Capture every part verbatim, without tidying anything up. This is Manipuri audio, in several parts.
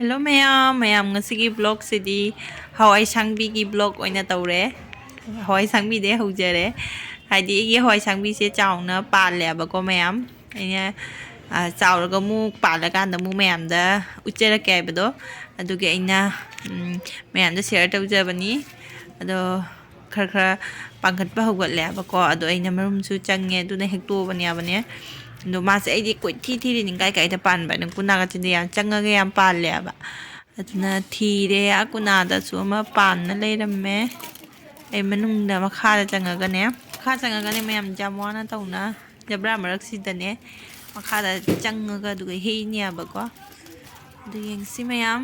Hello ꯃꯌꯥꯝ, ꯃꯌꯥꯝ ꯉꯁꯤꯒꯤ vlogꯁꯤꯗꯤ ꯍꯋꯥꯏ ꯁꯥꯡꯕꯤꯒꯤ vlog ꯑꯣꯏꯅ ꯇꯧꯔꯦ꯫ ꯍꯋꯥꯏ ꯁꯥꯡꯕꯤꯗꯩ ꯍꯧꯖꯔꯦ꯫ ꯍꯥꯏꯗꯤ ꯑꯩꯒꯤ ꯍꯋꯥꯏ ꯁꯥꯡꯕꯤꯁꯦ ꯆꯥꯎꯅ ꯄꯥꯜꯂꯦꯕꯀꯣ ꯃꯌꯥꯝ꯫ ꯑꯩꯅ, ꯑ, ꯆꯥꯎꯔꯒ ꯑꯃꯨꯛ ꯄꯥꯜꯂꯀꯥꯟꯗ ꯑꯃꯨꯛ ꯃꯌꯥꯝꯗ ꯎꯠꯆꯔꯛꯀꯦ ꯍꯥꯏꯕꯗꯣ, ꯑꯗꯨꯒꯤ ꯑꯩꯅ, ꯎꯝ, ꯃꯌꯥꯝꯗ share ꯇꯧꯖꯕꯅꯤ꯫ ꯑꯗꯣ ꯈꯔ ꯈꯔ ꯄꯥꯟꯈꯠꯄ ꯍꯧꯒꯠꯂꯦꯕꯀꯣ꯫ ꯑꯗꯣ ꯑꯩꯅ ꯃꯔꯨꯝꯁꯨ ꯆꯪꯉꯦ, ꯑꯗꯨꯅ ꯍꯦꯛꯇꯣꯛꯑꯕꯅꯦꯕꯅꯦ꯫ ꯑꯗꯣ ꯃꯥꯁꯦ ꯑꯩꯗꯤ ꯀꯣꯏꯊꯤ ꯊꯤꯔꯤꯅꯤ, ꯀꯥꯏ ꯀꯥꯏꯗ ꯄꯥꯟꯕ ꯍꯥꯏꯅ꯫ ꯀꯨꯅꯥꯒ ꯆꯤꯟꯗ ꯌꯥꯝ ꯆꯪꯉꯒ ꯌꯥꯝ ꯄꯥꯜꯂꯦꯕ꯫ ꯑꯗꯨꯅ ꯊꯤꯔꯦ, ꯑꯥ ꯀꯨꯅꯥꯗꯁꯨ ꯑꯃ ꯄꯥꯟꯅ ꯂꯩꯔꯝꯃꯦ꯫ ꯑꯩ ꯃꯅꯨꯡꯗ ꯃꯈꯥꯗ ꯆꯪꯉꯒꯅꯦ, ꯃꯈꯥ ꯆꯪꯉꯒꯅꯦ ꯃꯌꯥꯝ ꯌꯥꯝ ꯋꯥꯅ ꯇꯧꯅ ꯖꯕ꯭ꯔꯥ ꯃꯔꯛꯁꯤꯗꯅꯦ ꯃꯈꯥꯗ ꯆꯪꯉꯒ ꯑꯗꯨꯒ ꯍꯦꯛꯏꯅꯦꯕꯀꯣ꯫ ꯑꯗꯨ ꯌꯦꯡꯁꯤ ꯃꯌꯥꯝ꯫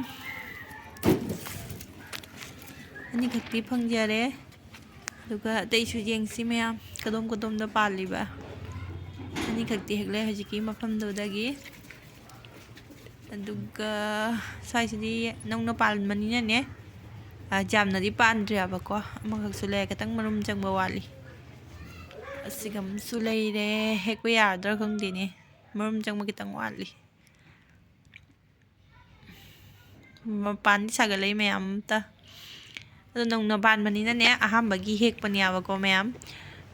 ꯑꯅꯤꯈꯛꯇꯤ ꯐꯪꯖꯔꯦ꯫ ꯑꯗꯨꯒ ꯑꯇꯩꯁꯨ ꯌꯦꯡꯁꯤ ꯃꯌꯥꯝ, ꯀꯗꯣꯝ ꯀꯗꯣꯝꯗ ꯄꯥꯜꯂꯤꯕ꯫ ꯑꯅꯤꯈꯛꯇꯤ ꯍꯦꯛꯂꯦ ꯍꯧꯖꯤꯛꯀꯤ ꯃꯐꯝꯗꯨꯗꯒꯤ꯫ ꯑꯗꯨꯒ ꯁ꯭ꯋꯥꯏꯁꯤꯗꯤ ꯅꯧꯅ ꯄꯥꯟꯕꯅꯤꯅꯅꯦ, ꯑ, ꯌꯥꯝꯅꯗꯤ ꯄꯥꯟꯗ꯭ꯔꯤꯕꯀꯣ꯫ ꯑꯃꯈꯛꯁꯨ ꯂꯩꯔꯦ, ꯈꯤꯇꯪ ꯃꯔꯨꯝ ꯆꯪꯕ ꯋꯥꯠꯂꯤ꯫ ꯑꯁꯤꯒ ꯑꯃꯁꯨ ꯂꯩꯔꯦ, ꯍꯦꯛꯄ ꯌꯥꯔꯗ꯭ꯔꯥ ꯈꯪꯗꯦꯅꯦ, ꯃꯔꯨꯝ ꯆꯪꯕ ꯈꯤꯇꯪ ꯋꯥꯠꯂꯤ꯫ ꯃꯄꯥꯟꯗꯤ ꯁꯥꯒꯠꯂꯛꯏ ꯃꯌꯥꯝ ꯑꯝꯇ꯫ ꯑꯗꯣ ꯅꯧꯅ ꯄꯥꯟꯕꯅꯤꯅꯅꯦ, ꯑꯍꯥꯟꯕꯒꯤ ꯍꯦꯛꯄꯅꯦꯕꯀꯣ ꯃꯌꯥꯝ꯫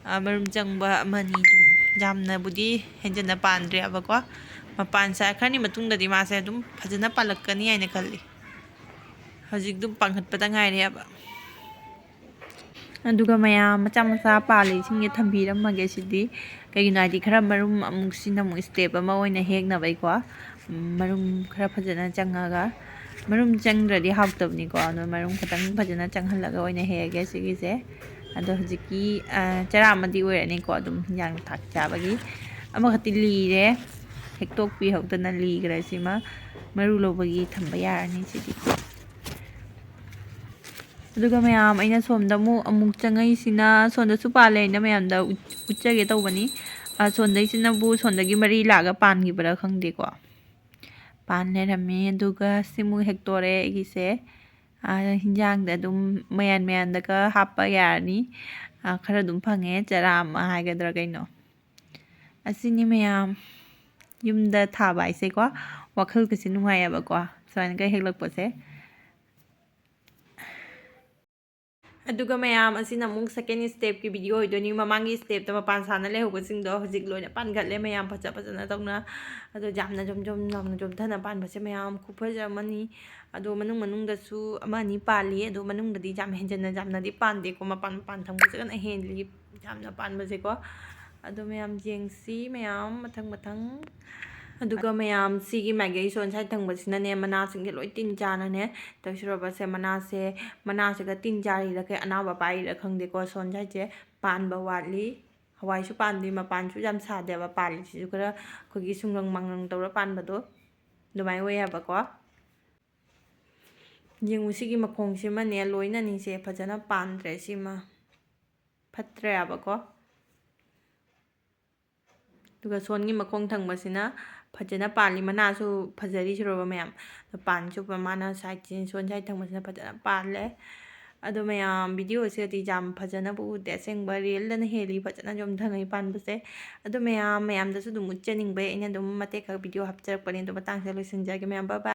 ꯑ, ꯃꯔꯨꯝ ꯆꯪꯕ ꯑꯃꯅꯤ ꯑꯗꯨꯝ, ꯌꯥꯝꯅꯕꯨꯗꯤ ꯍꯦꯟꯖꯟꯅ ꯄꯥꯟꯗ꯭ꯔꯦꯕꯀꯣ꯫ ꯃꯄꯥꯟ ꯁꯥ-, ꯈꯔꯅꯤ ꯃꯇꯨꯡꯗꯗꯤ ꯃꯥꯁꯦ ꯑꯗꯨꯝ ꯐꯖꯅ ꯄꯥꯜꯂꯛꯀꯅꯤ ꯍꯥꯏꯅ ꯈꯜꯂꯤ꯫ ꯍꯧꯖꯤꯛ ꯑꯗꯨꯝ ꯄꯥꯟꯈꯠꯄꯗ ꯉꯥꯏꯔꯦꯕ꯫ ꯑꯗꯨꯒ ꯃꯌꯥꯝ ꯃꯆꯥ ꯃꯆꯥ ꯄꯥꯜꯂꯤꯁꯤꯡꯁꯦ ꯊꯝꯕꯤꯔꯝꯃꯒꯦ ꯁꯤꯗꯤ꯫ ꯀꯩꯒꯤꯅꯣ ꯍꯥꯏꯗꯤ ꯈꯔ ꯃꯔꯨꯝ ꯑꯃꯨꯛ ꯁꯤꯅ ꯑꯃꯨꯛ step ꯑꯃ ꯑꯣꯏꯅ ꯍꯦꯛꯅꯕꯩꯀꯣ꯫ ꯎꯝ, ꯃꯔꯨꯝ ꯈꯔ ꯐꯖꯅ ꯆꯪꯉꯒ, ꯃꯔꯨꯝ ꯆꯪꯗ꯭ꯔꯗꯤ ꯍꯥꯎꯇꯕꯅꯤꯀꯣ꯫ ꯑꯗꯣ ꯃꯔꯨꯝ ꯈꯤꯇꯪ ꯐꯖꯅ ꯆꯪꯍꯜꯂꯒ ꯑꯣꯏꯅ ꯍꯦꯛꯑꯒꯦ ꯁꯤꯒꯤꯁꯦ꯫ ꯑꯗꯣ ꯍꯧꯖꯤꯛꯀꯤ, ꯑ, ꯆꯔꯥ ꯑꯃꯗꯤ ꯑꯣꯏꯔꯅꯤꯀꯣ, ꯑꯗꯨꯝ ꯍꯤꯟꯖꯥꯡ ꯊꯥꯛ ꯆꯥꯕꯒꯤ꯫ ꯑꯃꯈꯛꯇꯤ ꯂꯤꯔꯦ, ꯍꯦꯛꯇꯣꯛꯄꯤꯍꯧꯗꯅ ꯂꯤꯈ꯭ꯔꯦ꯫ ꯁꯤꯃ ꯃꯔꯨ ꯂꯧꯕꯒꯤ ꯊꯝꯕ ꯌꯥꯔꯅꯤ ꯁꯤꯗꯤ꯫ ꯑꯗꯨꯒ ꯃꯌꯥꯝ, ꯑꯩꯅ ꯁꯣꯝꯗ ꯑꯃꯨꯛ, ꯑꯃꯨꯛ ꯆꯪꯉꯛꯏꯁꯤꯅ, ꯁꯣꯝꯗꯁꯨ ꯄꯥꯜꯂꯦ, ꯑꯩꯅ ꯃꯌꯥꯝꯗ ꯎꯠ-, ꯎꯠꯆꯒꯦ ꯇꯧꯕꯅꯤ꯫ ꯑ, ꯁꯣꯝꯗꯩꯁꯤꯅꯕꯨ ꯁꯣꯝꯗꯒꯤ ꯃꯔꯤ ꯂꯥꯛꯑꯒ ꯄꯥꯟꯈꯤꯕ꯭ꯔꯥ ꯈꯪꯗꯦꯀꯣ꯫ ꯄꯥꯟ ꯂꯩꯔꯝꯃꯦ꯫ ꯑꯗꯨꯒ ꯁꯤꯃꯨꯛ ꯍꯦꯛꯇꯣꯔꯦ ꯑꯩꯒꯤꯁꯦ꯫ ꯑ, ꯍꯤꯟꯖꯥꯡꯗ ꯑꯗꯨꯝ ꯃꯌꯥꯟ ꯃꯌꯥꯟꯗꯒ ꯍꯥꯞꯄ ꯌꯥꯔꯅꯤ꯫ ꯑ, ꯈꯔ ꯑꯗꯨꯝ ꯐꯪꯉꯦ, ꯆꯔꯥ ꯑꯃ ꯍꯥꯏꯒꯗ꯭ꯔꯥ ꯀꯩꯅꯣ꯫ ꯑꯁꯤꯅꯤ ꯃꯌꯥꯝ, ꯌꯨꯝꯗ ꯊꯥꯕ ꯍꯥꯏꯁꯦꯀꯣ, ꯋꯥꯈꯜꯒꯁꯦ ꯅꯨꯡꯉꯥꯏꯌꯦꯕꯀꯣ꯫ ꯁꯨꯃꯥꯏꯅꯒ ꯍꯦꯛꯂꯛꯄꯁꯦ꯫ ꯑꯗꯨꯒ ꯃꯌꯥꯝ, ꯑꯁꯤꯅ ꯑꯃꯨꯛ second stepꯀꯤ video ꯑꯣꯏꯗꯣꯏꯅꯤ꯫ ꯃꯃꯥꯡꯒꯤ stepꯇ ꯃꯄꯥꯟ ꯁꯥꯅ ꯂꯩꯍꯧꯕꯁꯤꯡꯗꯣ ꯍꯧꯖꯤꯛ ꯂꯣꯏꯅ ꯄꯥꯟꯒꯠꯂꯦ ꯃꯌꯥꯝ, ꯐꯖ ꯐꯖꯅ ꯇꯧꯅ꯫ ꯑꯗꯣ ꯌꯥꯝꯅ ꯖꯣꯝ ꯖꯣꯝ ꯌꯥꯝꯅ ꯖꯣꯝꯊꯅ ꯄꯥꯟꯕꯁꯦ ꯃꯌꯥꯝ ꯈꯨꯐꯖ ꯑꯃꯅꯤ꯫ ꯑꯗꯣ ꯃꯅꯨꯡ ꯃꯅꯨꯡꯗꯁꯨ ꯑꯃ ꯑꯅꯤ ꯄꯥꯜꯂꯤ꯫ ꯑꯗꯣ ꯃꯅꯨꯡꯗꯗꯤ ꯌꯥꯝ ꯍꯦꯟꯖꯟꯅ ꯌꯥꯝꯅꯗꯤ ꯄꯥꯟꯗꯦꯀꯣ, ꯃꯄꯥꯟ ꯃꯄꯥꯟ ꯊꯪꯕꯁꯤꯒꯅ ꯍꯦꯜꯂꯤ ꯌꯥꯝꯅ ꯄꯥꯟꯕꯁꯦꯀꯣ꯫ ꯑꯗꯣ ꯃꯌꯥꯝ ꯌꯦꯡꯁꯤ ꯃꯌꯥꯝ ꯃꯊꯪ ꯃꯊꯪ꯫ ꯑꯗꯨꯒ ꯃꯌꯥꯝ ꯁꯤꯒꯤ ꯃꯥꯏꯀꯩ ꯁꯣꯝ side ꯊꯪꯕꯁꯤꯅꯅꯦ, ꯃꯅꯥꯁꯤꯡꯁꯦ ꯂꯣꯏ ꯇꯤꯟ ꯆꯥꯅꯅꯦ ꯇꯧꯁꯤꯔꯣꯕꯁꯦ꯫ ꯃꯅꯥꯁꯦ, ꯃꯅꯥꯁꯤꯒ ꯇꯤꯟ ꯆꯥꯔꯤꯔ ꯀꯩ ꯑꯅꯥꯕ ꯄꯥꯏꯔꯤꯔ ꯈꯪꯗꯦꯀꯣ, ꯁꯣꯝ sideꯁꯦ ꯄꯥꯟꯕ ꯋꯥꯠꯂꯤ꯫ ꯍꯋꯥꯏꯁꯨ ꯄꯥꯟꯗꯦ, ꯃꯄꯥꯟꯁꯨ ꯌꯥꯝ ꯁꯥꯗꯦꯕ, ꯄꯥꯜꯂꯤꯁꯤꯁꯨ ꯈꯔ ꯑꯩꯈꯣꯏꯒꯤ ꯁꯨꯡꯒꯪ ꯃꯥꯡꯒꯪ ꯇꯧꯔ ꯄꯥꯟꯕꯗꯣ ꯑꯗꯨꯃꯥꯏꯅ ꯑꯣꯏꯌꯦꯕꯀꯣ꯫ ꯌꯦꯡꯉꯨ, ꯁꯤꯒꯤ ꯃꯈꯣꯡꯁꯤꯃꯅꯦ, ꯂꯣꯏꯅꯅꯤꯁꯦ ꯐꯖꯅ ꯄꯥꯟꯗ꯭ꯔꯦ, ꯁꯤꯃ ꯐꯠꯇ꯭ꯔꯦꯕꯀꯣ꯫ ꯑꯗꯨꯒ ꯁꯣꯝꯒꯤ ꯃꯈꯣꯡ ꯊꯪꯕꯁꯤꯅ ꯐꯖꯅ ꯄꯥꯜꯂꯤ, ꯃꯅꯥꯁꯨ ꯐꯖꯔꯤ ꯁꯤꯔꯣꯕ ꯃꯌꯥꯝ꯫ ꯑꯗꯣ ꯄꯥꯟꯁꯨ ꯃꯥꯅ sideꯁꯤ, ꯁꯣꯝ side ꯊꯪꯕꯁꯤꯅ ꯐꯖꯅ ꯄꯥꯜꯂꯦ꯫ ꯑꯗꯣ ꯃꯌꯥꯝ, videoꯁꯤꯗꯤ ꯌꯥꯝ ꯐꯖꯅꯕꯨ ꯎꯗꯦ, ꯑꯁꯦꯡꯕ realꯗꯅ ꯍꯦꯜꯂꯤ ꯐꯖꯅ ꯌꯣꯝꯊꯉꯩ ꯄꯥꯟꯕꯁꯦ꯫ ꯑꯗꯣ ꯃꯌꯥꯝ, ꯃꯌꯥꯝꯗꯁꯨ ꯑꯗꯨꯝ ꯎꯠꯆꯅꯤꯡꯕꯩ ꯑꯩꯅ ꯑꯗꯨꯝ ꯃꯇꯦꯛ ꯈꯛ video ꯍꯥꯞꯆꯔꯛꯄꯅꯦ꯫ ꯑꯗꯣ ꯃꯇꯥꯡꯁꯤꯗ ꯂꯣꯏꯁꯤꯟꯖꯔꯒꯦ ꯃꯌꯥꯝ, bye bye꯫